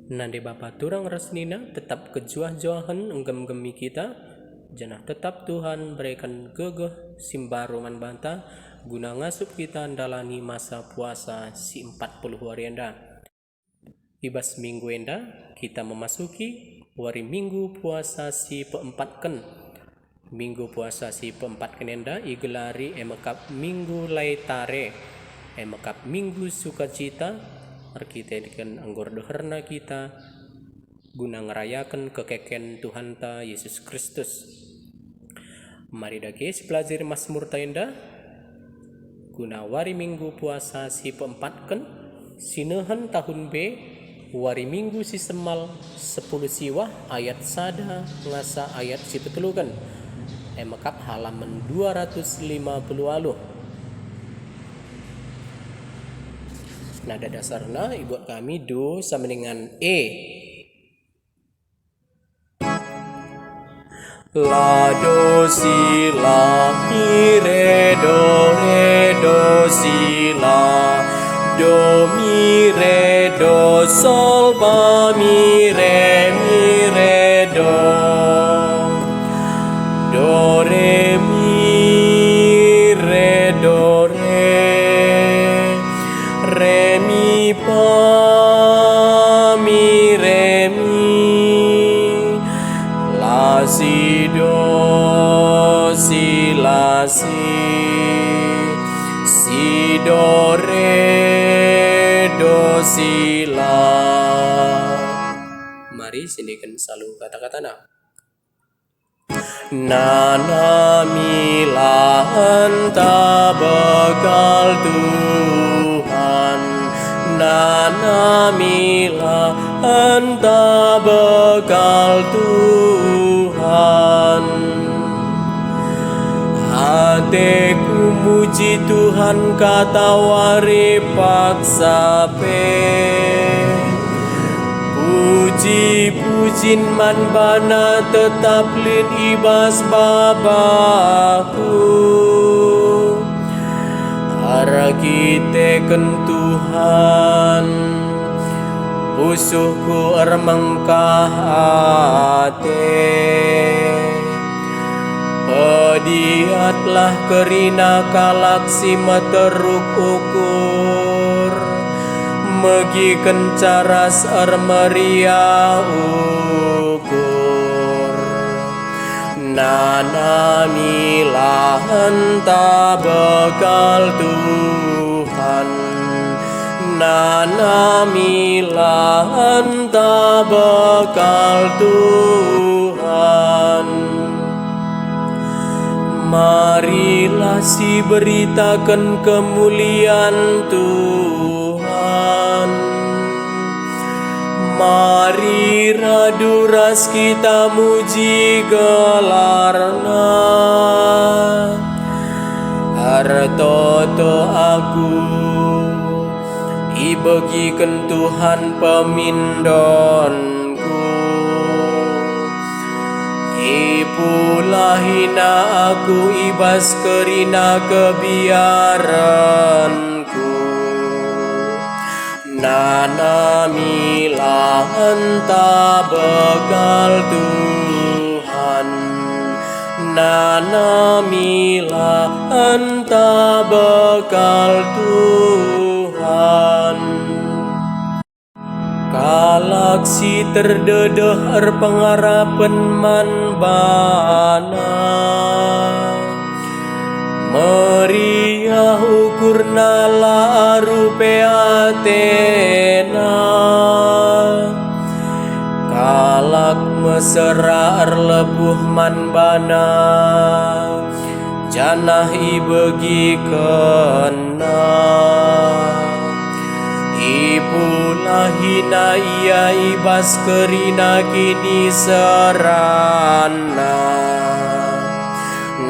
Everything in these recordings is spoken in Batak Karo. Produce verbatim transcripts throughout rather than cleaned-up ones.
Nande bapa turang ras senina, tetap kejuah-juahen nggem-nggemi kita, janah tetap Tuhan bereken gegeh si mbaru man banta, guna ngasup kita ndalani masa puasa si empat puluh wari enda. I bas minggu enda, kita memasuki wari Minggu puasa si peempatken. Minggu puasa si peempatken enda igelari e mekap Minggu Laetare, e mekap Minggu Sukacita, erkiteken enggo erdeherna kita guna ngerayaken kekeken Tuhanta Yesus Kristus. Mari dage sipelajari Masmurta enda, guna wari Minggu puasa si peempatken, sinehen tahun B, wari Minggu si semal, sepuluh siwah ayat sada ngasa ayat si peteluken, e mekap halaman dua ratus lima puluh waluh. Nada dasarna ibuat kami do sama dengan E. La do si la, mi re do re do si la, do mi re do sol ba mi re mi re do, do re mi re do re, re mi pa mi re mi, la si do si la si, si do re do si la. Mari siniken salu kata-katana. Nanamilah enta bekal Tuhan, nanamilah enta bekal Tuhan. Ateku muji Tuhan katawari paksa pe. Puji-pujin man baNa tetap lit i bas babahku. Erkiteken Tuhan, pusuhku ermengkah ate. Pediatlah kerina kalak si meteruk ukur, megikenca ras ermeriah ukur. Nanamilah enta bekal Tuhan, nanamilah enta bekal Tuhan. Marilah siberitaken kemulian Tuhan. Mari radu ras kita muji gelarNa. Ertoto aku, ibegiken Tuhan pemindonku. Ipulahina aku i bas kerina kebiarenku. Nanamilah enta bekal Tuhan, nanamilah enta bekal Tuhan. Kalak si terdedeh erpengarapen man baNa, meriah ukurna, la arupe atena. Kalak mesera erlebuh man baNa, janah ibegikenNa. Ipulahina ia i bas kerina kiniseranna.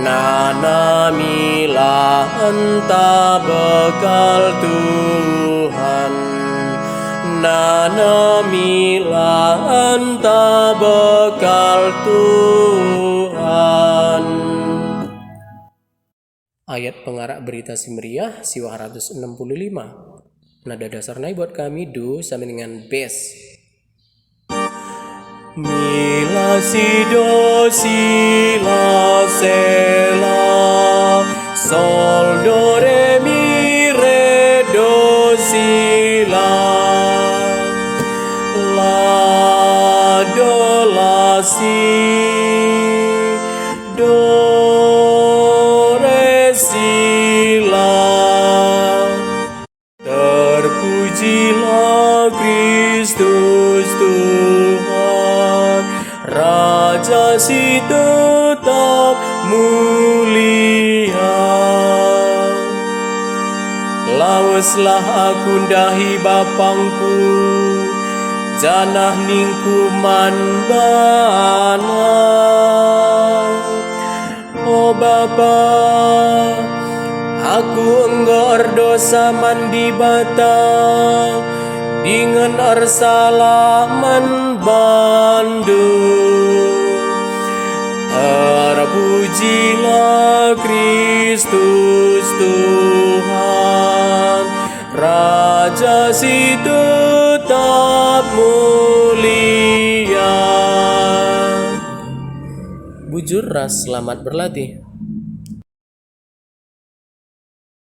Nanamilah enta bekal Tuhan, nanamilah enta bekal Tuhan. Ayat pengarak Berita Si Meriah, siwah ratus enem puluh lima. Nada dasarna ibuat kami do sama dengan bes. Mila si do, si la, sela, sol, do, re, mi, re, do, si, la, la, do, la, si, do, re, si, la. Terpujilah Kristus Tuhan, Raja si tetap mulia. Laweslah aku ndahi bapangku, janah ningku man bana, O Bapa, aku enggo erdosa man Dibata dingen ersalah man bandu. Terpujilah Kristus Tuhan, Raja si tetap mulia. Bujur ras selamat berlatih.